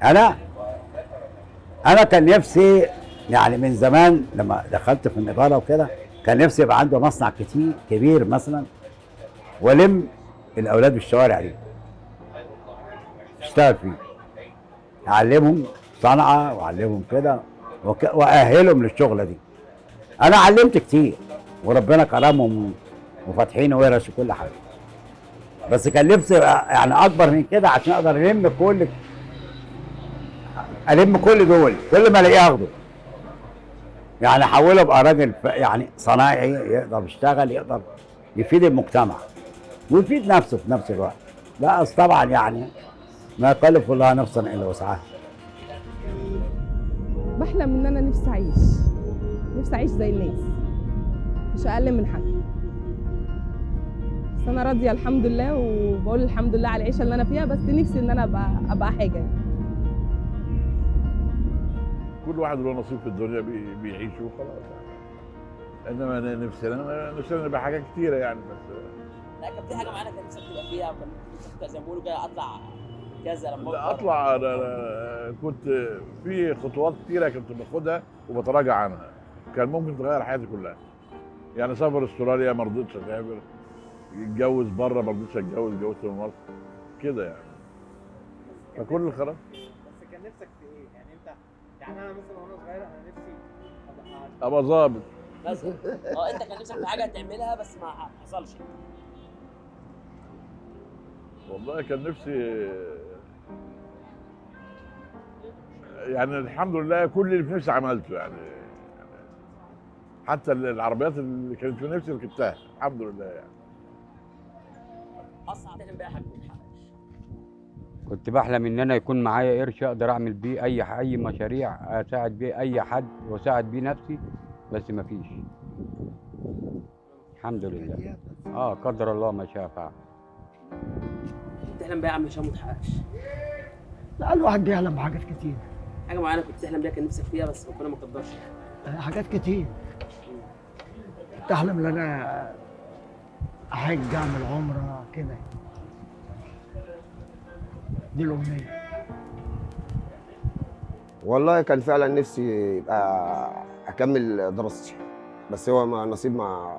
انا كان نفسي يعني من زمان لما دخلت في النجاره وكده، كان نفسي يبقى عنده مصنع كتير كبير مثلا، والم الاولاد بالشوارع دي اشتغل فيه، اعلمهم صنعه واعلمهم كده واهلهم للشغله دي. انا علمت كتير وربنا كرمهم وفاتحين ورش وكل حاجة، بس كان نفسي يعني اكبر من كده عشان اقدر الم كل دول، كل ما الاقيه اخده، يعني احوله ابقى راجل يعني صنايعي يقدر يشتغل، يقدر يفيد المجتمع ويفيد نفسه في نفس الوقت. لا طبعا يعني ما يكلف الله نفسا الا وسعها. بحلم ان انا نفسي اعيش، نفسي اعيش زي الناس، مش اقل من حد. بس انا راضية الحمد لله، وبقول الحمد لله على العيشة اللي انا فيها، بس نفسي ان انا ابقى حاجة يعني. كل واحد له نصيب في الدنيا بيعيشه وخلاص يعني. انما نفسنا نبقى حاجات كتيرة يعني. بس لا، كان في حاجة معينة كان نفسك تبقى فيها، كان نفسك زي ما بيقولوا كده اطلع كذا لما لا اطلع. أنا كنت في خطوات كتيرة كنت باخدها وبتراجع عنها، كان ممكن تغير حياتي كلها. يعني سافر استراليا ما رضيتش اسافر، اتجوز بره ما رضيتش اتجوز، اتجوزت من مصر كده يعني. فكل القرار. بس كان نفسك في ايه؟ يعني انت يعني انا مثلا وانا صغير انا نفسي ابقى ظابط مثلا. انت كان نفسك في حاجة تعملها بس ما حصلش. والله كان نفسي يعني الحمد لله كل اللي في نفسي عملته يعني، حتى العربيات اللي كانت في نفسي ركبتها الحمد لله يعني. اصعب تحلم بيها حاجة ما تتحققش. كنت بحلم ان انا يكون معايا قرش اقدر اعمل بيه اي مشاريع، اساعد بيه اي حد واساعد بيه نفسي، بس ما فيش. الحمد لله. قدر الله ما شاء فعل. تحلم بيها يا عم هشام ما تحققش. لا، الواحد بيحلم بحاجات كتير. حاجة معينة كنت تحلم بيها كان نفسك فيها بس ربنا ما قدرش. حاجات كتير. تحلم ان انا احج، اعمل عمره كده، دي الامنية. والله كان فعلا نفسي يبقى اكمل دراستي، بس هو ما نصيب مع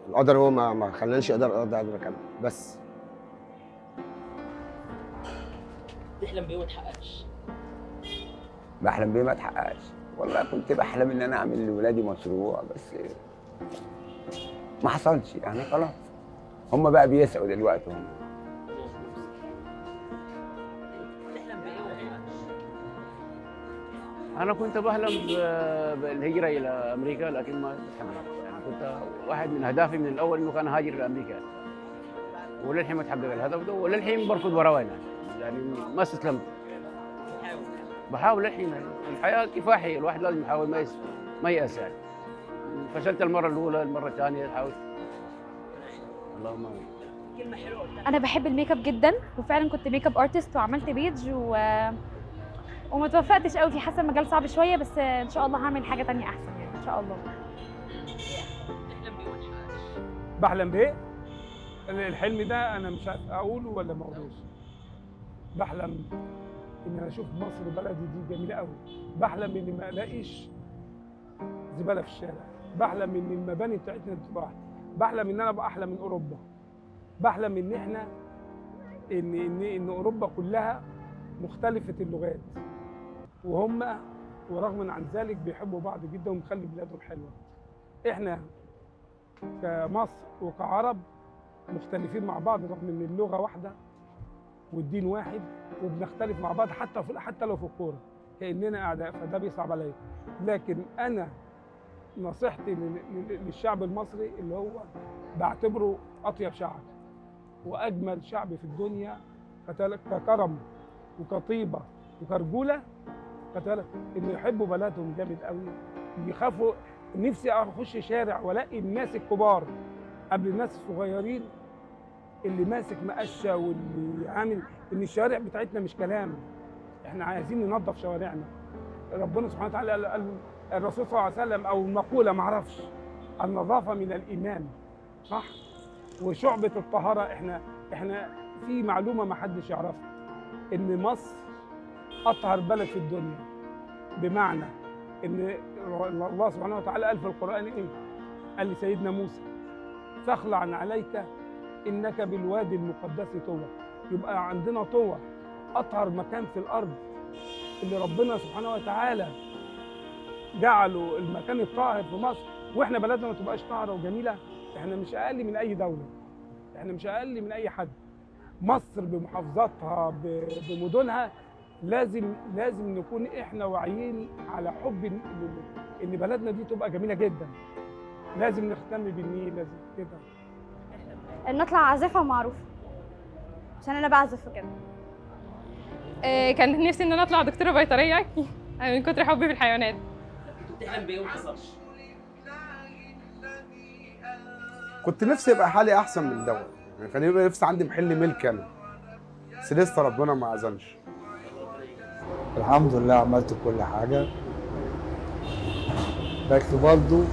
القدر، هو ما خلانيش اقدر اكمل. بس تحلم بايه ما تحققش؟ بحلم بايه ما تحققش؟ والله كنت بحلم ان انا اعمل لولادي مشروع، بس ما حصلش يعني، خلاص هم بقى بيسعوا دلوقتي. هم تحلم بايه وما تحققش؟ انا كنت بحلم بالهجرة الى امريكا، لكن ما تحققت يعني. كنت واحد من اهدافي من الاول انه كان هاجر الى امريكا، وللحين ما تحقق الهدف ده، وللحين بركض وراه يعني ما استسلمت، بحاول الحين. الحياة كفاحيه، الواحد لازم يحاول ما ييأس يعني. فشلت المرة الاولى، المرة الثانية حاولت. اللهم امين. كلمة حلوة. انا بحب الميك اب جدا، وفعلا كنت makeup artist وعملت page وما توفقتش قوي في، حاسه المجال صعب شوية، بس ان شاء الله هعمل حاجة ثانية احسن يعني ان شاء الله. تحلم بايه ما تحققش؟ بحلم بايه؟ الحلم ده انا مش عارف اقوله ولا ما اقولوش. بحلم ان انا اشوف مصر بلدي دي جميلة قوي، بحلم ان ما الاقيش زبالة في الشارع، بحلم ان المباني بتاعتنا تبقى واحدة، بحلم ان انا ابقى احلى من اوروبا، بحلم ان احنا ان ان ان اوروبا كلها مختلفة اللغات، وهم ورغم عن ذلك بيحبوا بعض جدا ومخلي بلادهم حلوة. احنا كمصر وكعرب مختلفين مع بعض رغم ان اللغة واحدة والدين واحد، وبنختلف مع بعض حتى لو في الكورة كاننا اعداء، فده بيصعب عليا. لكن انا نصيحتي للشعب المصري اللي هو بعتبره اطيب شعب واجمل شعب في الدنيا ككرم وكطيبه وكرجوله، انه يحبوا بلدهم جامد قوي، يخافوا. نفسي اخش شارع والاقي الناس الكبار قبل الناس الصغيرين اللي ماسك مقشه واللي عامل ان الشوارع بتاعتنا مش كلام، احنا عايزين ننظف شوارعنا. ربنا سبحانه وتعالى قال الرسول صلى الله عليه وسلم او المقولة ما اعرفش، النظافة من الايمان، صح؟ وشعبه الطهارة، احنا في معلومة ما حدش يعرفها، ان مصر اطهر بلد في الدنيا، بمعنى ان الله سبحانه وتعالى قال في القران ايه؟ قال لسيدنا موسى: فاخلع عليك انك بالوادي المقدس طوى. يبقى عندنا طوى اطهر مكان في الارض، اللي ربنا سبحانه وتعالى جعله المكان الطاهر في مصر، واحنا بلدنا ما تبقاش طاهرة وجميلة. احنا مش اقل من اي دولة، احنا مش اقل من اي حد. مصر بمحافظاتها بمدنها لازم نكون احنا واعيين على حب ان بلدنا دي تبقى جميلة جدا. لازم نهتم بالنيل، لازم كده. ان اطلع عازفه معروفة عشان انا بعزف وكده. كان نفسي ان انا اطلع دكتورة بيطريه من كتر حبي في الحيوانات. كنت بتحلم بايه وما حصلش؟ كنت نفسي يبقى حالي احسن من دوت، يعني كان يبقى نفسي عندي محل ملك انا، بس لسه ربنا ما اذنش. الحمد لله عملت كل حاجة، بس برضه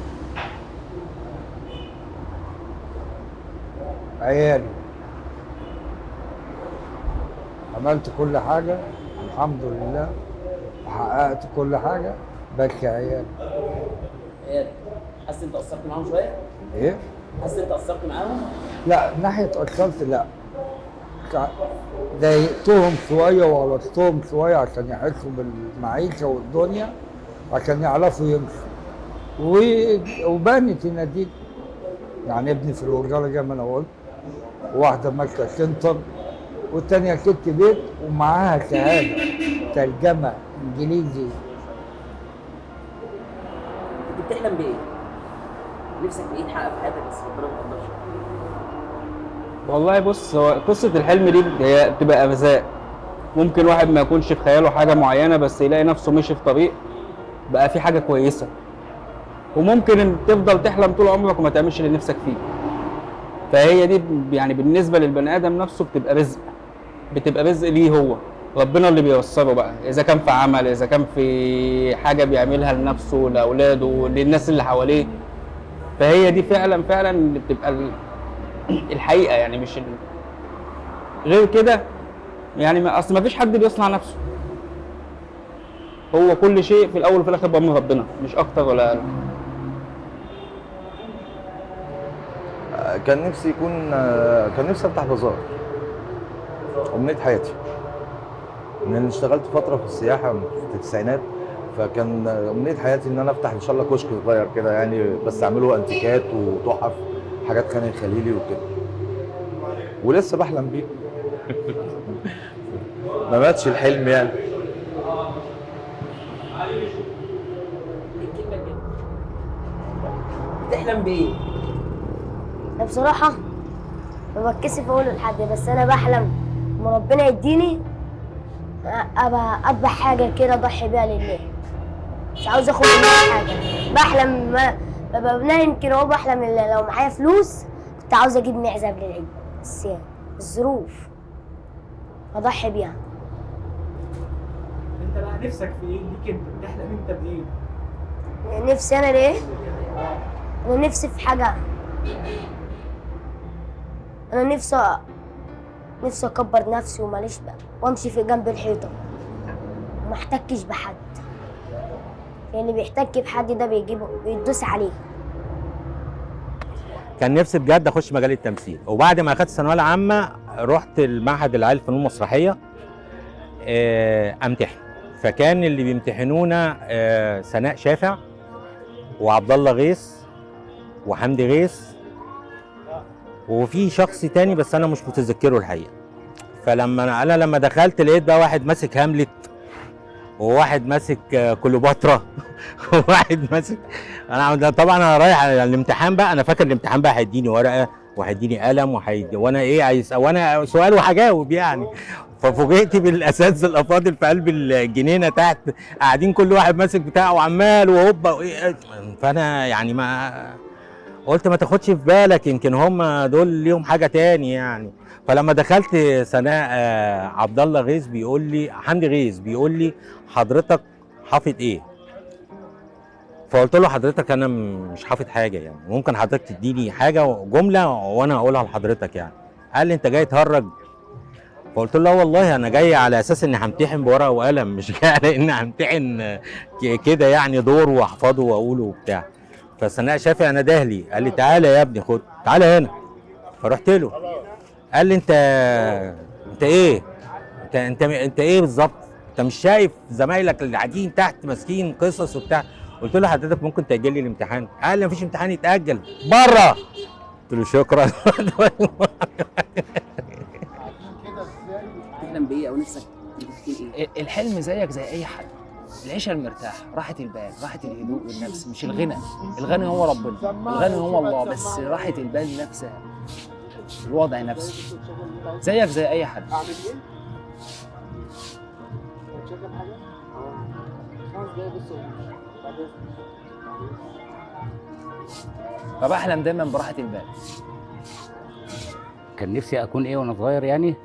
عيالي عملت كل حاجة الحمد لله، وحققت كل حاجة، بس عيالي. عيالي حاسس انت قصرت معاهم شوية؟ ايه؟ حاسس انت قصرت معاهم؟ لا، ناحية قصرت لا، ضايقتهم شوية وغلطتهم شوية عشان يحسوا بالمعيشة والدنيا، عشان يعرفوا يمشوا، وبانت النتيجة. يعني ابني في الوزارة زي ما أنا قلت، وواحدة ماسكة سنتر، والتانية ست بيت ومعاها شهادة ترجمة إنجليزي. كنت بتحلم بإيه؟ نفسك بإيه تحقق في حياتك بس ربنا ما قدرش؟ والله بص، هو قصة الحلم دي هي بتبقى أرزاق. ممكن واحد ما يكونش في خياله حاجة معينة، بس يلاقي نفسه مشي في طريق بقى في حاجة كويسة. وممكن تفضل تحلم طول عمرك وما تعملش اللي نفسك فيه. فهي دي يعني بالنسبة للبني آدم نفسه بتبقى رزق، بتبقى رزق ليه هو، ربنا اللي بيوصله بقى، إذا كان في عمل، إذا كان في حاجة بيعملها لنفسه، لأولاده، للناس اللي حواليه. فهي دي فعلا فعلا اللي بتبقى الحقيقة، يعني مش غير كده. يعني اصل ما فيش حد بيصنع نفسه، هو كل شيء في الاول وفي الاخر بأمر ربنا، مش اكتر ولا اقل. كان نفسي يكون، كان نفسي افتح بازار، امنية حياتي. لان اشتغلت فترة في السياحة في التسعينات، فكان امنية حياتي ان انا افتح ان شاء الله كشك صغير كده، يعني بس اعمله انتيكات وتحف، حاجات خان الخليلي وكده، ولسه بحلم بيه. ما ماتش الحلم يعني. بتحلم بايه؟ انا بصراحة ما بتكسف اقول لحد، بس انا بحلم ما ربنا يديني ابقى اذبح حاجة كده اضحي بيها لله، مش عاوز اخد منها حاجة. بحلم ما ببقى نايم كده اهو، بحلم لو معايا فلوس كنت عاوز اجيب معزة قبل العيد، بس يعني الظروف اضحي بيها. انت بقى نفسك في ايه؟ ليك انت بتحلم انت بايه؟ نفسي انا ليه؟ انا نفسي في حاجة، انا نفسي اكبر نفسي وماليش بقى، وامشي في جنب الحيطة وما احتكش بحد، لان اللي بيحتك بحد ده بيجيبه بيدوس عليه. كان نفسي بجد اخش مجال التمثيل، وبعد ما اخدت الثانوية العامة رحت المعهد العالي للفنون المسرحية امتحن. فكان اللي بيمتحنونا سناء شافع وعبد الله غيث وحمدي غيث وفي شخص تاني بس انا مش متذكرة الحقيقة. فلما انا لما دخلت لقيت بقى واحد ماسك هاملت، وواحد ماسك كليوباترا، وواحد ماسك، انا طبعا انا رايح على الامتحان بقى، انا فاكر الامتحان بقى هيديني ورقة وهيديني قلم وانا ايه عايز، وانا سؤال وهجاوب يعني. ففوجئت بالاساتذه الافاضل في قلب الجنينة تحت قاعدين كل واحد ماسك بتاعه وعمال وهوبا، فانا يعني ما قلت ما تاخدش في بالك يمكن هم دول ليهم حاجة تاني يعني. فلما دخلت سناء عبد الله غيث بيقول لي، حمدي غيث بيقول لي حضرتك حافظ ايه؟ فقلت له حضرتك انا مش حافظ حاجة يعني، ممكن حضرتك تديني حاجة جملة وانا اقولها لحضرتك يعني. قال لي انت جاي تهرج؟ فقلت له لا والله انا جاي على اساس اني همتحن بورقه وقلم، مش جاي على اني همتحن كده يعني دور واحفظه واقوله وبتاع. فسناء شافع نده لي، قال لي تعالى يا ابني خد، تعالى هنا. فرحت له، قال لي انت ايه؟ انت انت ايه بالظبط؟ انت مش شايف زمايلك اللي قاعدين تحت ماسكين قصص وبتاع؟ قلت له حضرتك ممكن تاجل لي الامتحان؟ قال لي مفيش امتحان يتاجل بره. قلت له شكرا. تحلم بايه او نفسك تكون ايه؟ الحلم زيك زي اي حد، العيشة المرتاحه، راحة البال، راحة الهدوء والنفس، مش الغنى. الغني هو ربنا، الغني هو الله، بس راحة البال نفسها، الوضع نفسه، زيك زي اي حد. فبحلم دايما براحة البال. كان نفسي اكون ايه وانا صغير؟ يعني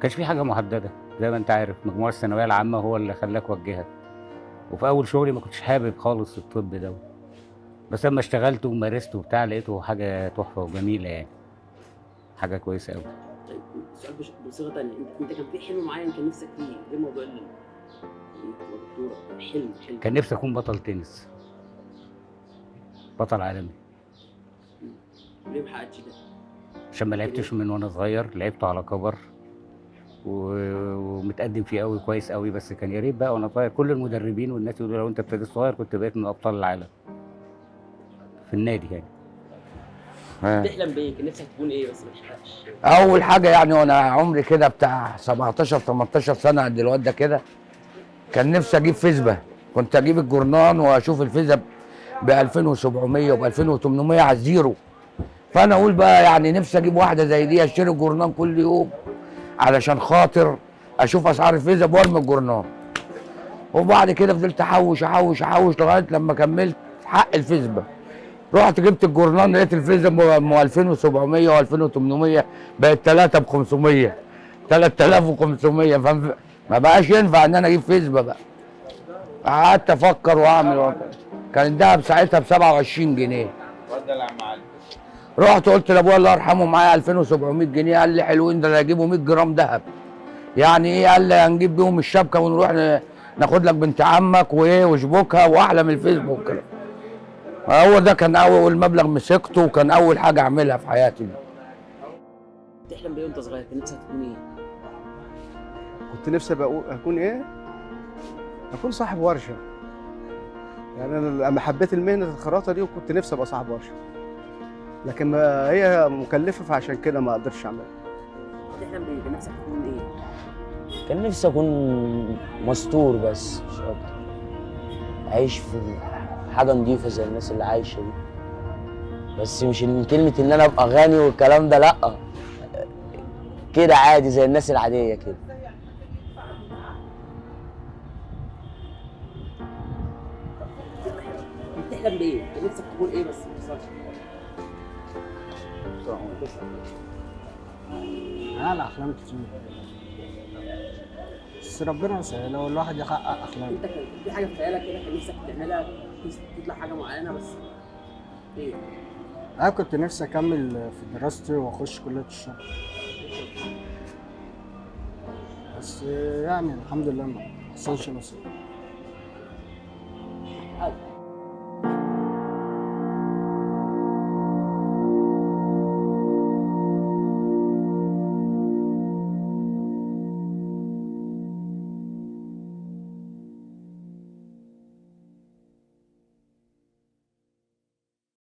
كانش في حاجة محددة، زي ما انت عارف مجموع الثانوية العامة هو اللي خلاك وجهك. وفي اول شغلي ما كنتش حابب خالص الطب ده، بس لما اشتغلت ومارسته وبتاع لقيته حاجة تحفة وجميلة، يعني حاجة كويسة قوي. طيب سؤال بصيغة ثانية، انت كان في حلم معين كان نفسك فيه غير موضوع الدكتورة؟ حلم كان نفسي اكون بطل تنس، بطل عالمي. ليه ما حققتش ده؟ عشان ما لعبتش من وانا صغير، لعبته على كبر ومتقدم فيه قوي كويس قوي، بس كان يا ريت بقى وانا صغير. كل المدربين والناس يقولوا لو انت ابتديت صغير كنت بقيت من ابطال العالم في النادي يعني. تحلم بايه؟ كان نفسك تكون ايه بس ما تحققش؟ اول حاجة يعني وانا عمري كده بتاع 17 18 سنة عند الواد ده كده، كان نفسي اجيب فيسبا. كنت اجيب الجورنان واشوف الفيسبا ب 2700 وب 2800 على الزيرو. فانا اقول بقى يعني نفسي اجيب واحدة زي دي، اشتري الجورنان كل يوم علشان خاطر اشوف اسعار الفيزا وارمي الجورنان. وبعد كده فضلت احوش احوش احوش لغاية لما كملت حق الفيسبا. رحت جبت الجورنان لقيت الفيزا ام 2700 و2800 بقت 3 ب 500، 3500. فما بقاش ينفع ان انا اجيب فيسبا بقى. قعدت افكر واعمل. كان الدهب ساعتها ب 27 جنيه. رحت قلت لابويا الله يرحمه معايا 2700 جنيه، قال لي حلوين ده انا هجيبوا 100 جرام ذهب. يعني ايه؟ قال لي هنجيب بيهم الشبكة ونروح ناخد لك بنت عمك وايه وشبكها واحلى من الفيسبوك كده. هو ده كان اول مبلغ مسكته وكان اول حاجة اعملها في حياتي. تحلم بايه وانت صغير؟ كان نفسك تكون ايه؟ كنت نفسي ابقى اكون ايه؟ اكون صاحب ورشه. يعني انا لما حبيت المهنة الخراطه دي وكنت نفسي ابقى صاحب ورشه، لكن ما هي مكلفة فعشان كده ما اقدرش اعملها. تحلم بايه؟ كان نفسك تكون ايه؟ كان نفسي اكون مستور بس مش اكتر، اعيش في حاجة نظيفة زي الناس اللي عايشه دي، بس مش كلمة ان انا ابقى غني والكلام ده، لا كده عادي زي الناس العادية كده. بتحلم بايه؟ كان نفسك تكون ايه بس ما حصلش؟ انا احلام كتير بس ربنا يسهل لو الواحد يحقق احلامه. انت كان في حاجة في خيالك كده كان نفسك تعملها، تطلع حاجة معينة بس ايه؟ انا كنت نفسي اكمل في دراستي واخش كليه الشرطة، بس يعني الحمد لله ما حصلش نصيب.